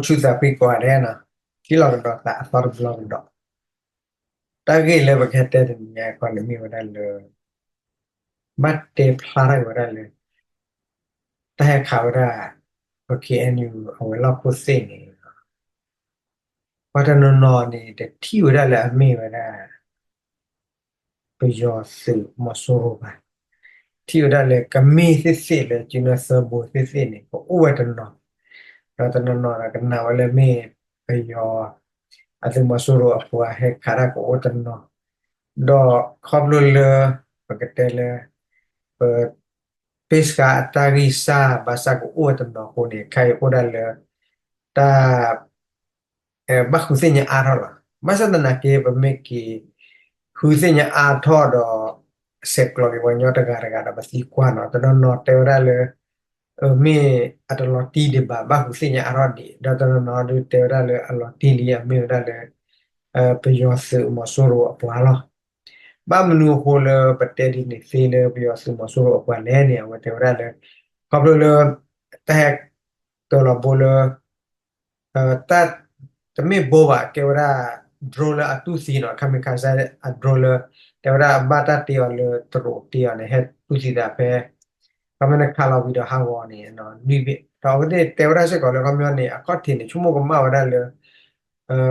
ဆူၣ်သးဖှံကိးဂၤဒဲးနီၤ, ထံၣ်လိာ်ကဒီးသးအသီတဘျီကဒီး, တၢ်ဂ့ၢ်လၢပကဟဲတဲတနံၤညါအံၤခီန့ၣ်မ့ၢ်ဝဲဒၣ်လၢ ဘၣ်တဲဖျါထီၣ်က့ၤဝဲဒၣ်လၢ တၢ်ဟဲခးဝဲဒၣ် ပ K N U အဝဲၤလီၢ်ခိၣ်သ့ၣ်န့ၣ် ပှၤတနီၤနီၤန့ၣ် တထံၣ်ဝဲဒၣ်လၢအမ့ၢ်ဝဲဒၣ် ပယီၤသုးမီၤစိရိၤဘၣ်. ထံၣ်ဝဲဒၣ်လၢကမ့ၢ်သ့ၣ်သ့ၣ်လၢကၠူနၢသၢဘိသ့ၣ်သ့ၣ်န့ၣ် ကအိၣ်ဝဲတနီၤ, ဒီးတနီၤနီၤဒီးကနၣ်ဝဲလၢမ့ၢ်ပယီၤအသုးမီၤစိရိၤအပှၤဟဲခးတၢ်ကအိၣ်တနီၤ, ဒီးခီဖျိလၢ ပကတဲလၢ ပ ပ့စခါအတၢ်ဂံၢ်စၢ်ဘၣ်ဆၣ်ကအိၣ်ဝဲတနီၤအဃိန့ၣ် ခဲအံၤအိၣ်ဒၣ်လၢ တၢ် ဘၣ်ဃုသ့ၣ်ညါအါထီၣ်လီၤ. ဘၣ်ဆၣ်သနာ်က့ ပမ့ၢ်က့ၤ ဃုသ့ၣ်ညါအါထီၣ်ဒီး ဆဲးကျိးက့ၤပှၤကညီတဂၤတဂၤဒီးပသံကွၢ်နီၤ, တနီၤနီၤတဲဝဲဒၣ်လၢ မ့ၢ်အတလီၤတံၢ်ဒံးဘၣ် ဘၣ်ဃုသ့ၣ်ညါအါထီၣ်ဒံး, ဒီးတနီၤနီၤဒုးတဲဝဲဒၣ်လၢအလီၤတံၢ်လံ အမ့ၢ်ဝဲဒၣ်လၢ ပယီၤသုးမီၤစိရိၤအပှၤလီၤ. ဘၣ်မနုၤအဃိလၢပယီၤသုးမီၤစိရိၤအပှၤလဲၣ်န့ၣ် အဝဲတဲဝဲဒၣ်လၢ ခီဖျိလၢ တၢ်ဟဲတၢၤလီၤဘိလၢ တၢ် တမ့ၢ်ဘိဘၣ် ကဲဝဲဒၣ် drone လၢအတူၢ်သံနီၤ, kamikaze အ drone လၢ တဲဝဲဒၣ်အဘၣ်တၢ်တ့အီၤလၢတရူးတ့အီၤန့ၣ် ဟဲတူၢ်သံသးဖဲ ခီပညီန့ၣ်ခးလီၤဝံၤဒီးဟးဂီၤန့ၣ် လွံၢ်ဘ့ၣ်, ဒီးအဝဲသ့ၣ်တဲဝဲဒၣ်စ့ၢ်ကီးလၢခီပညီန့ၣ် အခီၣ်ထံးန့ၣ် ဆိကမိၣ်ကမၣ်ဝဲဒၣ်လၢ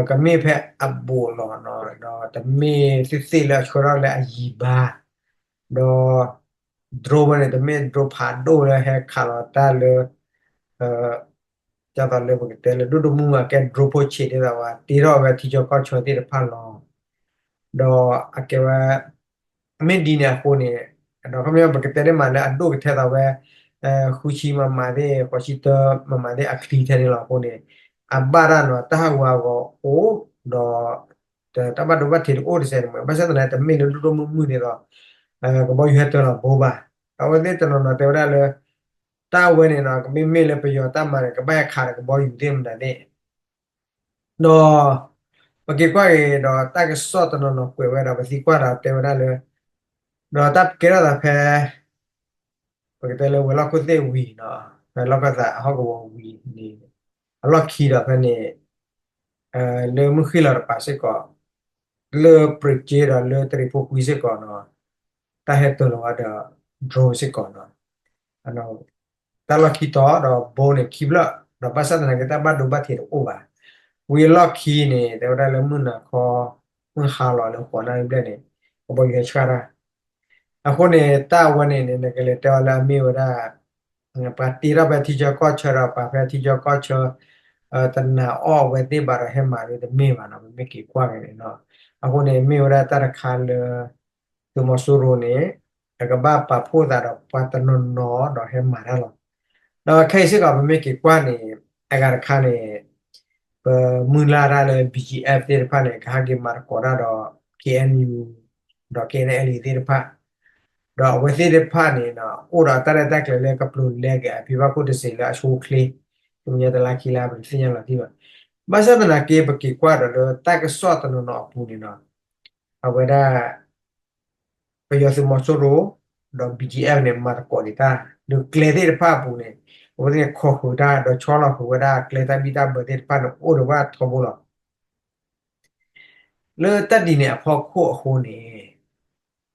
ကမ့ၢ်ဖဲအဘူးလီၤနီၤ, ဒီးတမ့ၢ်သ့ၣ်သ့ၣ်လၢအဆှၢထီၣ်လၢအယံၤဘၣ်, ဒီး drone ဝဲန့ၣ် တမ့ၢ် drone ဖးဒိၣ်လၢဟဲခးလီၤတၢ်လၢ ဒ်သိးလၢပကတဲလၢဒိၣ်ဒိၣ်မုၢ်မုၢ် အကဲ drone ဖိဆံးဒ်သိးဝဲ တ့ထီၣ်ဝဲထံဆၢကီၢ်ဆၢသ့ၣ်တဖၣ်လီၤ. ဒီးအကဲဝဲ မ့ၢ်ဒ်န့ၣ်အဃိန့ၣ် ဒီးခီပညီပကတဲဒ်မးလၢအဒိၣ်ကထဲသိးဝဲ ဃုဆံမမသ့ၣ် ဃိးဆံတၢမမသ့ၣ် အချံထဲန့ၣ်လီၤအဃိန့ၣ် အဘၣ်တၢ်နီၤ တၢ်ဟးဂူာ်ဟးဂီၤအိၣ် ဒီး တၢ်ဘၣ်ဒိဘၣ်ထံးတအိၣ်တစဲးန့ၣ်မး ဘၣ်ဆၣ်သနာ်က့ တမ့ၢ်လၢဒိၣ်ဒိၣ်မုၢ်မုၢ်ဒ်သိး ကဘီယူၤဟဲတၢၤလီၤဘိဘၣ်. ဒီးအဝဲသ့ၣ်တနီၤနီၤတဲဝဲဒၣ်လၢ တၢ်ဝဲန့ၣ်နီၤ ကမ့မ့ၢ်လၢပယီၤတၢ်မၤန့ၣ် ကဘၣ်ဟဲခးဒီးကဘီယူၤသ့ၣ်မတၤသ့ၣ် ဒီး ပက့ၤကွၢ်က့ၤဒီးတၢ်ကစီၣ်တနီၤနီၤကွဲးဝဲဒီး ပသံကွၢ်ဒီးတဲဝဲဒၣ်လၢ ဒီးတၢ်ကဲထီၣ်သးဖဲ ပကတဲလၢဝဲၤလီၢ်ခိၣ်သ့ၣ်ဝံၤနီၤ ဖဲလီၢ်ခၢၣ်သးအဟီၣ်ကဝီၤဝံၤန့ၣ် အလီၢ်ခံဒီးဖဲန့ၣ် လၢမုၢ်ဃ့ၢ်လီၤတပၤစ့ၢ်ကီး လၢပြ့းက့ဒီးလၢတရံးဖိကွံစ့ၢ်ကီးနီၤ တၢ်ဟဲတၢၤလီၤဝဲဒီး drone စ့ၢ်ကီးနီၤ တၢ်လီၢ်ခံတီၤဒီးဘိန့ၣ်ခံဖျၢၣ် ဒီးဘၣ်ဆၣ်သနာ်က့တၢ်ဘၣ်ဒိဘၣ်ထံးတအိၣ်ဘၣ်. ဝံၤအလီၢ်ခံန့ၣ် တဲဝဲဒၣ်လၢမုၢ်နၤခီ မုၢ်ဟါလီၤလၢဃိးနၣ်ရံၣ်ဘျဲၣ်န့ၣ် ကဘီယူၤဟဲဆှၣ်တၢ် အဃိန့ၣ် တၢ်အဝဲန့ၣ်န့ၣ် နကလဲၤတဲအီၤလၢအမ့ၢ်ဝဲဒၣ် ပှၤတ့ထီၣ်ဖဲထံဆၢကီၢ်ဆၢဒီးပှၤဖဲထံဆၢကီၢ်ဆၢ တနာ်အီၣ်အဝဲသ့ၣ်ဘၣ်ဒီးဟဲမၤဒ်တမ့ၢ်ဘၣ်နီၤ ပမ့ၢ်က့ၤကွၢ်က့ၤန့ၣ်နီၤ. အဃိန့ၣ် မ့ၢ်ဝဲဒၣ်တၢ်တခါလၢ သုးမီၤစိရိၤန့ၣ် အကဘၣ်ပာ်ဖှိၣ်သးဒီးပှၤတနီၤနီၤဒီးဟဲမၤတၢ်လီၤ. ဒီးခဲအံၤစ့ၢ်ကီး ပမ့ၢ်က့ၤကွၢ်န့ၣ် အဂၤတခါန့ၣ် ပမုၢ်လၢ်တၢ်လၢ B G F သ့ၣ်တဖၣ်န့ၣ် ကဟးက့ၤမၤသကိးတၢ်ဒီး K N U ဒီး K N L A သ့ၣ်တဖၣ် ဒီးအဝဲသ့ၣ်တဖၣ်န့ၣ် အိၣ်ဒီးတၢ်ရဲၣ်တၢ်ကျဲၤလၢကပျိၤလဲက့ၤအဖံဘၣ်ခိၣ်တစ့ၤလၢအဆိအချ့ တမံၤညါတလါခံလါ ပတသ့ၣ်ညါလီၤတံၢ်ဘၣ်. ဘၣ်ဆၣ်သနာ်က့ ပက့ၤကွၢ်ဒီးလၢတၢ်ကစီၣ်တနီၤနီၤအပူၤန့ၣ်နီၤ အဝဲဒၣ် ပယီၤသုးမီၤစိရိၤ ဒီး B G F န့ၣ် မၤသကိးဒံးတၢ် ဒီးကျဲသ့ၣ်တဖၣ်အပူၤန့ၣ် အဝဲသ့ၣ်န့ၣ် ခိးဃုာ်တၢ် ဒီးဆီလီၤဃုာ်ဝဲဒၣ်ကျဲတၢ်ဘံၣ်တၢ်ဘၢသ့ၣ်တဖၣ်န့ၣ် အိၣ်ဒီးဝဲထီဘိလီၤ. လၢတၢ်ဒ်န့ၣ်အဖီခိၣ်အဃိန့ၣ်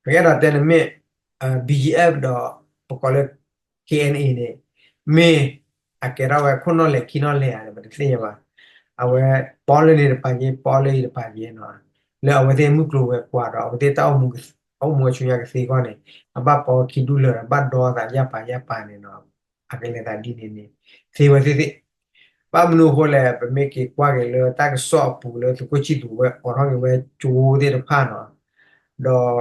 ပကအဲၣ်ဒိးတဲန့ၣ်မ့ၢ် B G F ဒီး ပကိးလၢ K N A န့ၣ် မ့ၢ်အကဲထီၣ်ဝဲခိၣ်နီၣ်လဲၢ်ခံနီၣ်လဲၢ်ဧါန့ၣ် ပတသ့ၣ်ညါဘၣ်. အဝဲပီလၢန့ၣ်တပၤက့ ပီလၢအံၤတပၤက့နီၤ လၢအဝဲသ့ၣ်မုၢ်ကျိၤဝဲၤကွာ်ဒီး အဝဲသ့ၣ်တၢ်အိၣ်မူအဆူညါကသ့အဂီၢ်န့ၣ် အဘၣ်ပီခံဒူၣ်လၢာ်ဒီး ဘၣ်ဒီသးယၣ်ပၤယၣ်ပၤန့ၣ်နီၤ အကလဲၤသးဒ်န့ၣ်န့ၣ် သ့ဝဲသ့ၣ်သ့ၣ် ဘၣ်မနုၤအဃိလဲၣ် ပမ့ၢ်က့ၤကွၢ်က့ၤလၢတၢ်ကစီၣ်အပူၤလၢသုးခိၣ်ဆံၣ်သူးဝဲ အိးထီၣ်က့ၤဝဲကၠိသ့ၣ်တဖၣ်နီၤ ဒီး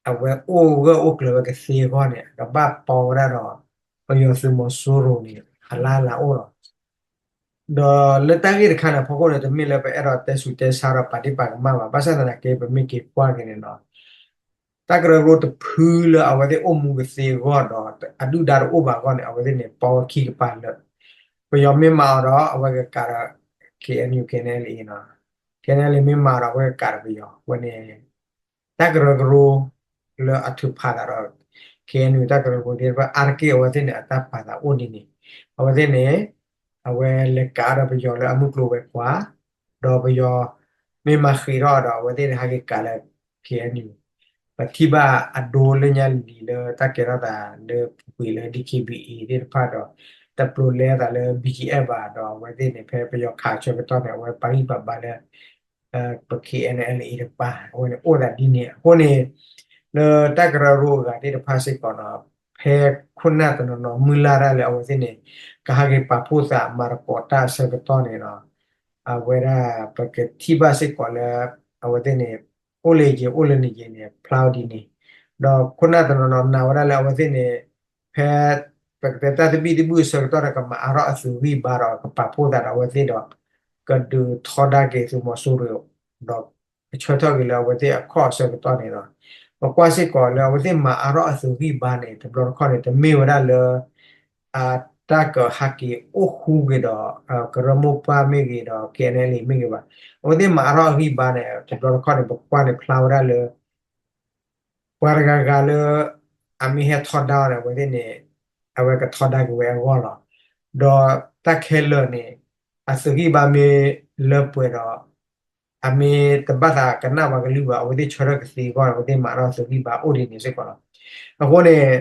အဝဲအိၣ်ဂၢၢ်အိၣ်ကျၢၤဝဲကသ့အဂီၢ်န့ၣ် ကဘၣ်ပီဝဲဒၣ်ဒီး ပယီၤသုးမီၤစိရိၤန့ၣ် အလါလၤအိၣ်လီၤ. ဒီးလၢတၢ်ဂ့ၢ်တခါန့ၣ်အဖီခိၣ်န့ၣ် တမ့ၢ်လၢပအဲၣ်ဒိးတဲဆူးတဲဆါဒီးပာ်ဒ့ၣ်ပာ်ကမၣ်ဘၣ်. ဘၣ်ဆၣ်သနာ်က့ ပမ့ၢ်က့ၤကွၢ်က့ၤန့ၣ်နီၤ တၢ်ကရၢကရိတဖုလၢအဝဲသ့ၣ်အိၣ်မူကသ့အဂီၢ်ဒီး အဒုၣ်ဒါတအိၣ်ဘၣ်အဂီၢ်န့ၣ် အဝဲသ့ၣ်န့ၣ် ပီဝဲခံကပၤလၢာ် ပယီၤမ့ၢ်မၤအီၤဒီး အဝဲကကးဒီး K N U K N L A နီၤ K N L A မ့ၢ်မၤဒီး အဝဲကကးဒီးပယီၤ ဝဲန့ၣ် တၢ်ကရၢကရိ လၢအထုးဖးသးဒီး K N U တၢ်ကရၢကရိသ့ၣ်တဖၣ် အါတက့ၢ်အဝဲသ့ၣ်န့ၣ် အတၢ်ပာ်သးအိၣ်ဒ်န့ၣ် အဝဲသ့ၣ်န့ၣ် အဝဲလဲၤကးဒီးပယီၤလၢအမုၢ်ကျိၤဝဲၤကွာ်, ဒီးပယီၤမ့ၢ်မၤဃံးထီၣ်ဒီး အဝဲသ့ၣ်န့ၣ်ဟဲက့ၤကးလၢ K N U ပထံၣ်ဘၣ်အဒိလၢညါလံၤလၢတၢ်ကဲထီၣ်သးလၢပူၤကွံာ်လၢ D K B A သ့ၣ်တဖၣ်ဒီး တပျိၤလဲသးလၢ B G F ဘၣ်ဒီး အဝဲသ့ၣ်န့ၣ် ဖဲပယီၤခးဆၢကတီၢ်န့ၣ် အဝဲပာ်ဂံၢ်ပာ်ဘါလၢ ပ K N L A တကပၤ အဝဲန့ၣ်အိၣ်သးဒ်န့ၣ်အဃိန့ၣ် လၢတၢ်ကရၢကရိအဂၤသ့ၣ်တဖၣ်စ့ၢ်ကီးနီၤ ဖဲခိၣ်နၢ်တနီၤနီၤမုၢ်လၢ်တၢ်လၢအဝဲသ့ၣ်န့ၣ် ကဟးက့ၤပာ်ဖှိၣ်သးမၤသကိးတၢ်အဆၢကတီၢ်န့ၣ်ဒီး အဝဲဒၣ်ပကထံၣ်ဘၣ်စ့ၢ်ကီးလၢ အဝဲသ့ၣ်န့ၣ် အိၣ်လၢယံၤအိၣ်လၢနယံၤန့ၣ် ဖျါဝဲဒ်န့ၣ် ဒီးခိၣ်နၢ်တနီၤနီၤနာ်ဝဲဒၣ်လၢအဝဲသ့ၣ်န့ၣ် ဖဲ ပကတဲတၢ်သဘံၣ်သဘုၣ်အဆၢကတီၢ်ဒီး ကမၤအါထီၣ်အသုးဂံၢ်ဘါဒီး ကပာ်ဖှိၣ်သးဒီးအဝဲသ့ၣ်ဒီး ကဒုးထီဒါက့ၤသုးမီၤစိရိၤ ဒီးကဆၢထၢၣ်က့ၤလၢအဝဲသ့ၣ်အခီၣ်အဆၢကတီၢ်န့ၣ်ဒီး ပကွၢ်စ့ၢ်ကီးလၢအဝဲသ့ၣ်မၤအါထီၣ်အသုးဂံၢ်ဘါန့ၣ် တဘျီတခီၣ်န့ၣ် တမ့ၢ်ဝဲဒၣ်လၢ အတၢ်ကဟးက့ၤအိၣ်ဃူက့ၤဒီး ကရၢမိၢ်ပှၢ်မ့ၢ်ဂ့ၤဒီး K N L A မ့ၢ်ဂ့ၤဘၣ်. အဝဲသ့ၣ်မၤအါထီၣ်အဂံၢ်ဘါန့ၣ် တဘျီတခီၣ်န့ၣ် ပကွၢ်န့ၣ်ဖျါဝဲဒၣ်လၢ ပှၤတဂၤဂၤလၢ အမ့ၢ်ဟဲထီဒါအီၤန့ၣ် အဝဲသ့ၣ်န့ၣ် အဝဲကထီဒါက့ၤဝဲအဂီၢ်လီၤ. ဒီးတၢ်ခဲလၢာ်န့ၣ် အသုးဂံၢ်ဘါမ့ၢ်လၢပှဲၤဒီး အမ့ၢ်တဘၣ်သးကနၣ်ပှၤကလုၢ်ဘၣ် အဝဲသ့ၣ်ဆၢထၢၣ်ကသ့အဂီၢ်န့ၣ် အဝဲသ့ၣ်မၤအါထီၣ်သုးဂံၢ်ဘါအိၣ်ဒ်န့ၣ်စ့ၢ်ကီးလီၤ. အဃိန့ၣ်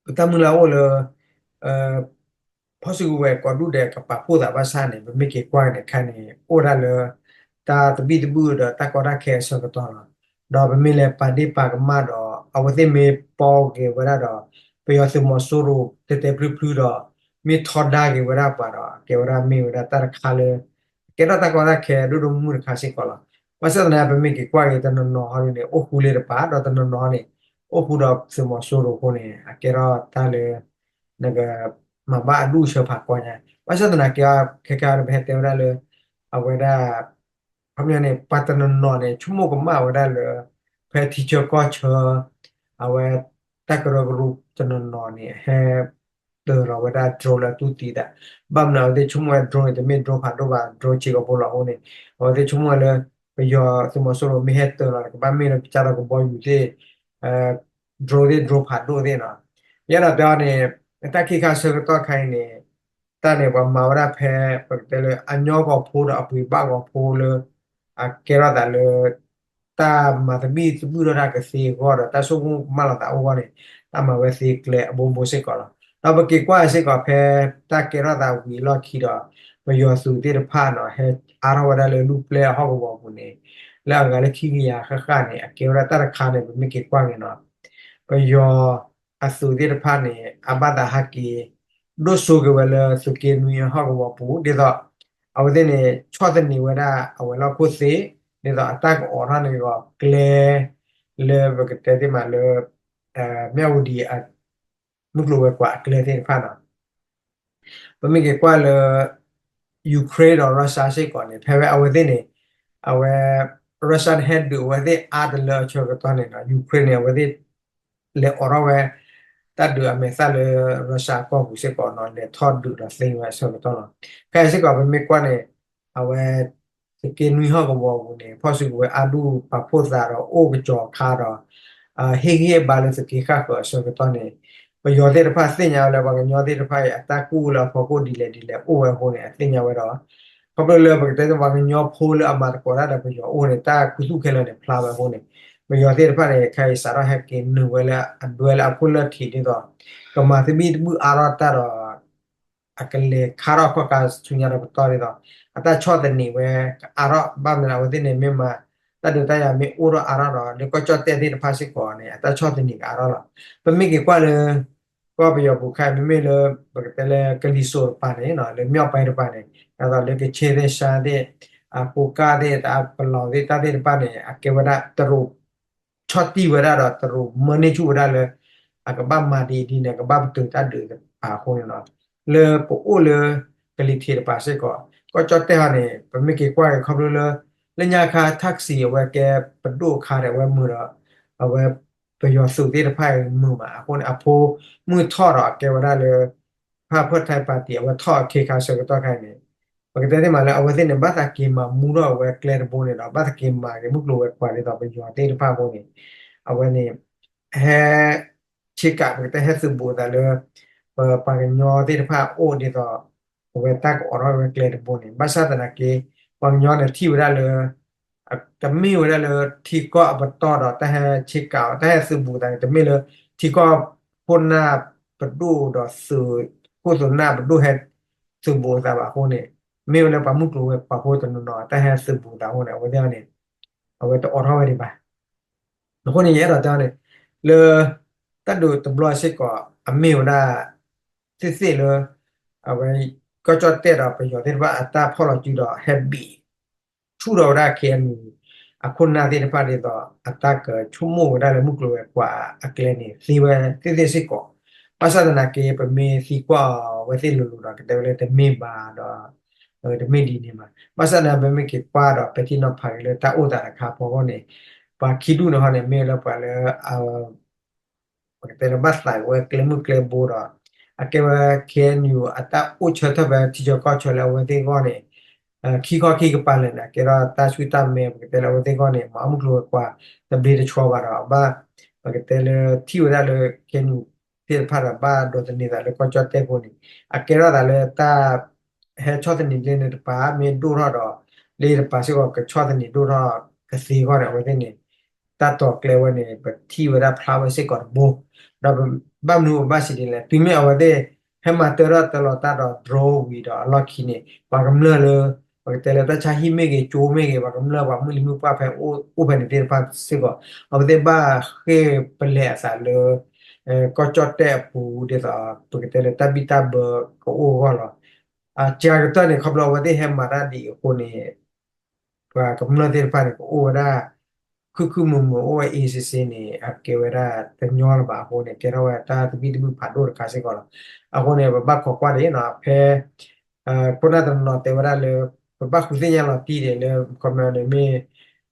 ပတၢ်မုၢ်လၢ်အိၣ်လၢ ဖီၣ်စုကဝဲၤကိးဒူၣ်ဒဲးကပာ်ဖှိၣ်သးဘၣ်ဆၣ်န့ၣ် ပမ့ၢ်က့ၤကွၢ်န့ၣ်ခါန့ၣ် အိၣ်ဒၣ်လၢ တၢ်သဘံၣ်သဘုၣ်ဒီးတၢ်ကီတၢ်ခဲအဆၢကတီၢ်လီၤ. ဒီးပမ့ၢ်လဲၤပာ်ဒ့ၣ်ပာ်ကမၣ်ဒီး အဝဲသ့ၣ်မ့ၢ်ပီက့ၤဝဲဒၣ်ဒီး ပယီၤသုးမီၤစိရိၤတဲတဲဖျုဖျုဒီး မ့ၢ်ထီဒါက့ၤဝဲဒၣ်ပှၤဒီး ကဲဝဲဒၣ်မ့ၢ်ဝဲဒၣ်တၢ်တခါလၢ ကဲထီၣ်တၢ်ကီတၢ်ခဲဒိၣ်ဒိၣ်မုၢ်မုၢ်တခါစ့ၢ်ကီးလီၤ. ဘၣ်ဆၣ်သနာ်က့ ပမ့ၢ်က့ၤကွၢ်က့ၤတနီၤနီၤဟီဒ်န့ၣ် အိၣ်ဃူလၢတပၤ ဒီးတနီၤနီၤန့ၣ် အိၣ်ဃူဒီးသုးမီၤစိရိၤအဃိန့ၣ် အကဲထီၣ်တၢ်လၢ နကမၤဘၣ်အဒူၣ်အဆၢဖးကွၢ်ညါ. ဘၣ်ဆၣ်သနာ်က့ ခဲကါန့ၣ် ပဟဲတဲဝဲဒၣ်လၢ အဝဲဒၣ် ခီပညီန့ၣ် ပှၤတနီၤနီၤန့ၣ် ဆိကမိၣ်ကမၣ်ဝဲဒၣ်လၢ ဖဲထံဆၢကီၢ်ဆၢ အဝဲ တၢ်ကရၢကရိတနီၤနီၤန့ၣ် ဟဲ တၢၤလီၤဝဲဒၣ် drone လၢအတူၢ်သံသး, ဘၣ်မနုၤအဝဲသ့ၣ်ဆိကမိၣ်ဝဲ drone န့ၣ် တမ့ၢ် drone ဖးဒိၣ်ဘၣ် drone ဆံးကိာ်ဖိလီၤအဃိန့ၣ် အဝဲသ့ၣ်ဆိကမိၣ်ဝဲလၢ ပယီၤသုးမီၤစိရိၤမ့ၢ်ဟဲတၢၤလီၤန့ၣ် ကဘၣ်မ့ၢ်လၢကစၢ်ဒီးကဘီယူၤသ့ၣ် drone သ့ၣ် drone ဖးဒိၣ်သ့ၣ်နီၤ. ယအဲၣ်ဒိးတဲအီၤန့ၣ် တၢ်ခံခါဆၢကတီၢ်ခါအံၤန့ၣ် တၢ်န့ၣ် ပှၤမၤဝဲဒၣ်ဖဲ ပကတဲလၢ အညီဂီၤဖိဒီးအပှ့ၤဘၣ်ဂီၤဖိလၢ အကဲထီၣ်သးလၢ တၢ်မၤသဘံၣ်သဘုၣ်ထီၣ်တၢ်ကသ့အဂီၢ်ဒီး တၢ်ဆိကမိၣ်ကမၣ်လိာ်သးအဂီၢ်န့ၣ် တၢ်မၤဝဲသ့ကျဲအဘိဘိစ့ၢ်ကီးလီၤ. ဒီးပက့ၤကွၢ်စ့ၢ်ကီးဖဲ တၢ်ကဲထီၣ်သးဝံၤအလီၢ်ခံဒီး ပယီၤသုးသ့ၣ်တဖၣ်နီၤ ဟဲအါထီၣ်ဝဲဒၣ်လၢလူၢ်ပျဲၢ်အဟီၣ်ကဝီၤပူၤန့ၣ် လၢအဂၤလၢခံကယၤဃၣ်ဃၣ်န့ၣ် အကဲဝဲဒၣ်တၢ်တခါန့ၣ် ပမ့ၢ်က့ၤကွၢ်က့ၤနီၤ ပယီၤအသုးသ့ၣ်တဖၣ်န့ၣ် အဘၣ်သးဟဲက့ၤ ဒိၣ်စိက့ၤဝဲလၢသုးက့နွံအဟီၣ်ကဝီၤပူၤ ဒ်သိး အဝဲသ့ၣ်န့ၣ် ဆီၣ်သနံးဝဲဒၣ်အဝဲၤလီၢ်ခိၣ်သ့ၣ် ဒ်သိးအတၢ်ကအိးထီၣ်န့ၣ်ဒီးကျဲ လၢပကတဲသ့မးလၢ မၠၣ်ဝတံၤ မုၢ်ကျိၤဝဲၤကွာ်အကျဲသ့ၣ်တဖၣ်နီၤ ပမ့ၢ်က့ၤကွၢ်လၢ Ukraine ဒီး Russia စ့ၢ်ကီးန့ၣ် ဖဲဝဲအဝဲသ့ၣ်န့ၣ် အဝဲ Russia န့ၣ် ဟဲဒုးအဝဲသ့ၣ်အါတလၢအဆၢကတီၢ်န့ၣ်ဒီး Ukraine န့ၣ် အဝဲသ့ၣ် လဲၤအိးထီၣ်ဝဲ တၢ်ဒုးအမဲာ်သၣ်လၢ Russia ကီၢ်ပူၤစ့ၢ်ကီးနီၤ လဲၤထီၣ်ဒုးဒီးသ့ဝဲအဆၢကတီၢ်လီၤ. ခဲအံၤစ့ၢ်ကီး ပမ့ၢ်ကွၢ်န့ၣ် အဝဲ သုးက့နွံဟီၣ်ကဝီၤပူၤန့ၣ် ဖီၣ်စုကဝဲၤအါဒူၣ်ပာ်ဖှိၣ်သးဒီးအိၣ်ကစီၤခါဒီး ဟ့ၣ်ဂံၢ်ဟ့ၣ်ဘါလၢသုးက့ဃၣ်ဃၢၤအဆၢကတီၢ်န့ၣ် ပယီၤသ့ၣ်တဖၣ်သ့ၣ်ညါဝဲလၢပှၤကညီသ့ၣ်တဖၣ်အံၤ အတၢ်ကူၣ်လၢအဖီခိၣ်ဒ်လဲၣ်ဒ်လဲၣ်အိၣ်ဝဲအဃိန့ၣ် အသ့ၣ်ညါဝဲဒီး ခီဖျိလၢပကတဲပှၤကညီဖိလၢအမၤသကိးတၢ်ဒီးပယီၤအိၣ်န့ၣ် တၢ်ခူသူၣ်ခဲလၢာ်န့ၣ်ဖျါဝဲအဃိန့ၣ် ပယီၤသ့ၣ်တဖၣ်န့ၣ် ခဲအံၤစးထီၣ်ဟဲက့ၤနုာ်ဝဲလၢအဒွဲလၢအခိၣ်လၢၢ်ထံးဒ်သိး ကမၤသဘံၣ်သဘုၣ်အါထီၣ်တၢ်ဒီး အကလဲၤခါထီၣ်ခီၣ်ခါဆူညါဒီးပတီၢ်ဒ်သိး အတၢ်ဆီၣ်သနံးဝဲကအါထီၣ် ဘၣ်မနုၤအဝဲသ့ၣ်န့ၣ်မ့ၢ်မၤ တၢ်ဒုးတၢ်ယၤမ့ၢ်အိၣ်ထီၣ်အါထီၣ်ဒီး လၢကီၢ်ကၠီၣ်တဲၣ်သ့ၣ်တဖၣ်စ့ၢ်ကီးန့ၣ် အတၢ်ဆီၣ်သနံးကအါထီၣ်လီၤ. ပမ့ၢ်က့ၤကွၢ်လၢ ကီၢ်ပယီၤပူၤခါအံၤ မ့မ့ၢ်လၢ ပကတဲလၢကလံၤစိးတပၤန့ၣ် လၢမျီၣ်ပဲတပၤန့ၣ် ဒ်သိးလၢကခ့ၣ်သ့ၣ် ရှမ်းသ့ၣ် အကိးကၢ်သ့ၣ် တၢ်ပလီၤသ့ၣ် တၢ်သ့ၣ်တဖၣ်န့ၣ် အကဲဝဲဒၣ်တရူး ဆီၣ်တံၢ်ဝဲဒၣ်ဒီးတရူးမၢန့ၢ်ဆူၣ်ဝဲဒၣ်လၢ အကဘၣ်မၤဒ်အံၤဒ်န့ၣ် အကဘၣ်ပတုာ်တၢ်ဒုးတပၤအဃိန့ၣ်လီၤ. လၢပအိၣ်လၢ ကလံၤထံးတပၤစ့ၢ်ကီး ကီၢ်ကၠီၣ်တဲၣ်ဟီန့ၣ် ပမ့ၢ်က့ၤကွၢ်က့ၤခီဖျိလၢ လၢညါခါ ထၣ်ကစံး အဝဲကဲပဒိၣ်အခါဒီး အဝဲမုာ်ဒီး အဝဲ ပယီၤသုးသ့ၣ်တဖၣ်အံၤမုာ်မးအဃိန့ၣ် အဖိမုၣ်ထီၣ်ဒီးအကဲဝဲဒၣ်လၢ ဖၣ်ဖၢၣ်ထၢၣ်ပၣ်တံၣ် အဝဲထီၣ်အခ့ခါဆၢကတီၢ်ခါအံၤန့ၣ် ပကတဲသ့မးလၢအဝဲသ့ၣ်န့ၣ် ဘၣ်သးက့ၤမၤမူထီၣ်အဝဲကျဲတဘိန့ၣ်ဒီး ဘၣ်သးက့ၤမၤက့ၤမုၢ်ကျိၤဝဲၤကွာ်ဒ်သိးပယီၤသ့ၣ်တဖၣ်အဃိန့ၣ် အဝဲန့ၣ် ဟဲ ဆ့ကၤ ပကတဲဟဲသုးဘူးအသးလၢ ပပှၤကညီသ့ၣ်တဖၣ်အိၣ်ဒ်သိး အဝဲတၢ်ကအိးထီၣ်ဝဲကျဲတဘိန့ၣ် ဘၣ်ဆၣ်သနာ်က့ ပှၤကညီန့ၣ်ထံၣ်ဝဲဒၣ်လၢ တမ့ၢ်ဝဲဒၣ်လၢထံကီၢ်အပတီၢ်ဒီးတၢ်ဟဲဆ့ကၤအီၤ တၢ်ဟဲသုးဘူးသးန့ၣ် တမ့ၢ်လၢထံကီၢ်ခိၣ်နၢ်ပဒိၣ်ဒီးသုးခိၣ်သုးနၢ်ပဒိၣ်ဟဲသုးဘူးသးဘၣ်အဃိန့ၣ် မ့ၢ်ဝဲလၢပှၤမုၢ်ကျိၤဝဲၤကွာ်ဖိတနီၤနီၤ တၢ်ဟဲသုးဘူးသးအဃိန့ၣ် အဝဲသ့ၣ်န့ၣ် အဝဲတအိးထီၣ်ဝဲဒံးဘၣ်. အဃိန့ၣ် ယအဲၣ်ဒိးတဲန့ၣ် လၢ တၢ်ဒုးတဘျီစ့ၢ်ကီး အမ့ၢ်ဝဲဒၣ် သ့ၣ်သ့ၣ်လၢ အဝဲ ကီၢ်ကၠီၣ်တဲၣ်ဒီးပယီၤသ့ၣ်တဖၣ်အတၢ်ဖီၣ်လီၤစုဒီးဟဲဘံး ဆူၣ်ထီၣ်ဝဲဒၣ် KNU အခိၣ်နၢ်သ့ၣ်တဖၣ်ဒ်သိး အတၢ်ကဆိကမိၣ်ဝဲဒၣ်လၢမုၢ်ကျိၤဝဲၤကွာ်အကျဲန့ၣ် သ့ဝဲသ့ၣ်သ့ၣ်စ့ၢ်ကီး. ဘၣ်ဆၣ်သနာ်က့ ပမ့ၢ်သံကွၢ်အီၤအဝဲသ့ၣ်လိၤလိၤဒီး ကတဲဝဲလၢတမ့ၢ်ဘၣ်ဒီး တမ့ၢ်ဒ်န့ၣ်ဘၣ်. ဘၣ်ဆၣ်သနာ်က့ ပမ့ၢ်က့ၤကွၢ်ဒီး ပဲာ်ထံနီၤဖးက့ၤလၢတၢ်အိၣ်သးတခါအဖီခိၣ်န့ၣ် ပှၤခံဒူၣ်န့ၣ်ဟီန့ၣ် မ့ၢ်လၢပှၤလၢ ပကတဲလၢဘၣ်သးက့ၤဝဲကျဲမုၢ်ကျဲဘိဒီး အကဲဝဲ KNU အတၢ်အိၣ်ဆၢထၢၣ်ဖဲထံဆၢကီၢ်ဆၢလၢအဝဲသ့ၣ်အဂီၢ်န့ၣ် ခံခီခံကပၤလဲၣ်န့ၣ် အကဲထီၣ်တၢ်ဆူၣ်တၢ်မဲ ပကတဲလၢအဝဲသ့ၣ်အဂီၢ်န့ၣ် မၤအီၣ်မုၢ်ကျိၤဝဲၤကွာ်တဘျ့တဆှီဘၣ်ဒီး ဘၣ် ပကတဲလၢထံၣ်ဝဲဒၣ်လၢ KNU သ့ၣ်တဖၣ်ဒီး ဘၣ်ဒိးသန့ၤသးလၢကီၢ်ကၠီၣ်တဲၣ်အဃိန့ၣ် အကဲထီၣ်သးလၢတၢ် ဟဲဆီၣ်သနံးလၢန့ၣ်တပၤ မ့ၢ်ဒိၣ်ထီၣ်ဒီး လၢတပၤစ့ၢ်ကီးကဆီၣ်သနံးဒိၣ်ထီၣ်ကသ့အဂီၢ်န့ၣ် အဝဲသ့ၣ်န့ၣ် တၢ်တီၤကျဲဝဲန့ၣ် ပထံၣ်ဝဲဒၣ်ဖျါဝဲစ့ၢ်ကီးတဘိ ဒီးဘၣ်မနုၤပဘၣ်စံးဒ်လဲၣ် တုၤမ့ၢ်အဝဲသ့ၣ် ဟဲမၤတၢထီၣ်တၢလီၤတၢ်ဒီး drone ဝံၤဒီးအလီၢ်ခံန့ၣ် ပှၤကမျၢၢ်လၢ ပကတဲလၢတၢ်ဆါဟံၣ်မ့ၢ်ဂ့ၤ ကၠိမ့ၢ်ဂ့ၤ ပှၤကမျၢၢ်ပှၤမုၢ်လံၤမုၢ်ပှၢ်ဖဲအိၣ်ဖဲန့ၣ်သ့ၣ်တဖၣ်စ့ၢ်ကီး အဝဲသ့ၣ်ဘၣ်ဃ့ၢ်ပလဲၤအသးလၢ ကီၢ်ကၠီၣ်တဲၣ်အပူၤဒ်သိး ပကတဲလၢတၢ်ဘံၣ်တၢ်ဘၢကအိၣ်အဂီၢ်လီၤ. အကကတၢၢ်န့ၣ် ခီဖျိအဝဲသ့ၣ်ဟဲမၤတၢ်ဒ်အံၤအဃိန့ၣ် ပှၤကမျၢၢ်သ့ၣ်တဖၣ်န့ၣ် ကအိၣ်ဝဲဒၣ် ခုၣ်ခုၣ်မုာ်မုာ် အိၣ်ဝဲအ့စ့စ့န့ၣ် အကဲဝဲဒၣ်တညီလၢၤဘၣ်အဃိန့ၣ် ကဲထီၣ်ဝဲတၢ်သဘံၣ်သဘုၣ်ဖးဒိၣ်တခါစ့ၢ်ကီးလီၤ. အဃိန့ၣ် ပဘၣ်ခိးကွၢ်ဒ်နီၤ ဖဲ ခိၣ်နၢ်တနီၤနီၤတဲဝဲဒၣ်လၢ ပဘၣ်ဃုသ့ၣ်ညါလီၤတံၢ်ဒံးလၢ ခီပညီန့ၣ်မ့ၢ်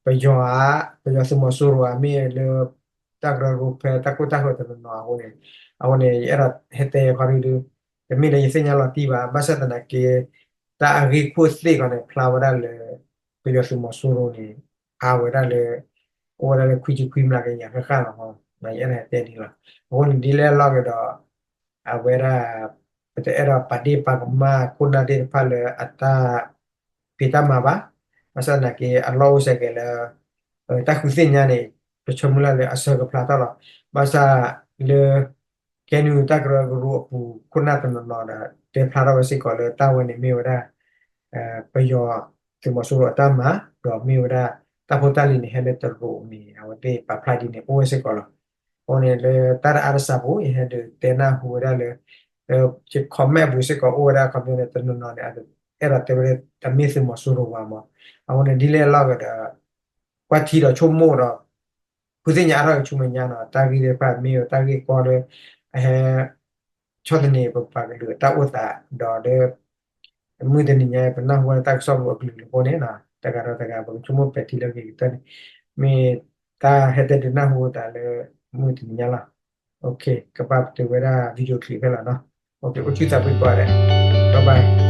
ပယီၤဧါ ပယီၤသုးမီၤစိရိၤဧါ မ့ၢ်လၢ တၢ်ကရၢကရိဖဲတၢ်ကိၢ်တၢ်ဂီၤတနီၤနီၤအဃိန့ၣ် အဃိန့ၣ် ယအဲၣ်ဒိးဟဲတဲခီဒုဒု တမ့ၢ်လၢယသ့ၣ်ညါလီၤတံၢ်ဘၣ် ဘၣ်ဆၣ်သနာ်က့ တၢ်အဂ့ၢ်ခိၣ်သ့ၣ်ခီန့ၣ် ဖျါဝဲဒၣ်လၢ ပယီၤသုးမီၤစိရိၤန့ၣ် အါဝဲဒၣ်လၢ အိၣ်ဝဲဒၣ်လၢခွံဆံခွံမျးကယၤဃၣ်ဃၣ်လီၤ. ယအဲၣ်ဒိးဟဲတဲဒ်လီၤ. အဃိန့ၣ် ဒ်လဲၣ်လီၤကဒီး အဝဲဒၣ် ပတအဲၣ်ဒိးပာ်ဒ့ၣ်ပာ်ကမၣ်ခိၣ်နၢ်သ့ၣ်တဖၣ်လၢအတၢ်ဖံးတၢ်မၤဘၣ်. ဘၣ်ဆၣ်သနာ်က့ အလီၢ်အိၣ်စဲးကဲးလၢ တၢ်ဃုသ့ၣ်ညါန့ၣ် ပဆၢမုၢ်လၢ်လၢအဆၢကဖျါထီၣ်လီၤ. ဘၣ်ဆၣ်လၢ KNU တၢ်ကရၢကရိအပူၤ ခိၣ်နၢ်တနီၤနီၤဒီး တဲဖျါထီၣ်ဝဲစ့ၢ်ကီးလၢတၢ်ဝဲန့ၣ်မ့ၢ်ဝဲဒၣ် ပယီၤသုးမီၤစိရိၤအတၢ်မၤ ဒီးမ့ၢ်ဝဲဒၣ် တၢ်ဖိတၢ်လံၤန့ၣ် ဟဲလၢတရူးမ့ၢ် အဝဲသ့ၣ်ပာ်ဖျါဒ်န့ၣ် အိၣ်ဝဲစ့ၢ်ကီးလီၤ. အဃိန့ၣ် လၢတၢ်တအါတစးပူၤ ယဟဲဒုးတဲနၢ်ဟူဝဲဒၣ်လၢ ယ comment ပူၤစ့ၢ်ကီးအိၣ်ဝဲဒၣ် comment န့ၣ် တနီၤနီၤန့ၣ် အဲၣ်ဒိးတဲဝဲလၢ တမ့ၢ်သုးမီၤစိရိၤဘၣ်မး. အဃိန့ၣ် ဒ်လဲၣ်လီၤကဒီး ကွၢ်ထံဒီးဆိကမိၣ်ဒီး ဃုသ့ၣ်ညါအါထီၣ်ကဆူမဲာ်ညါနီၤ တၢ်ဂ့ၢ်သ့ၣ်တဖၣ်မ့ၢ်ဝဲတၢ်ဂ့ၢ်ကီလၢ အဟဲ ဆီၣ်သနံးပပှၤကလုာ်အတၢ်အိၣ်သး ဒီးလၢ မုၢ်တနံၤညါ ပနၢ်ဟူဝဲတၢ်ကစီၣ်ဖိအကလုာ်လၢအဃိန့ၣ် တဂၤဒီးတဂၤ ပကဆိကမိၣ်ပဲာ်ထံလၢအဂ့ၤကတၢၢ်န့ၣ် မ့ၢ်တၢ်ဟဲတဲဒုးနၢ်ဟူသးလၢ မုၢ်တနံၤညါလီၤ. ကဘၣ်ပတုာ်ဝဲဒၣ် video clip ဖဲလီၤနီၤ. အိၣ်ဆူၣ်သးဖှံကိးဂၤဒဲး bye bye.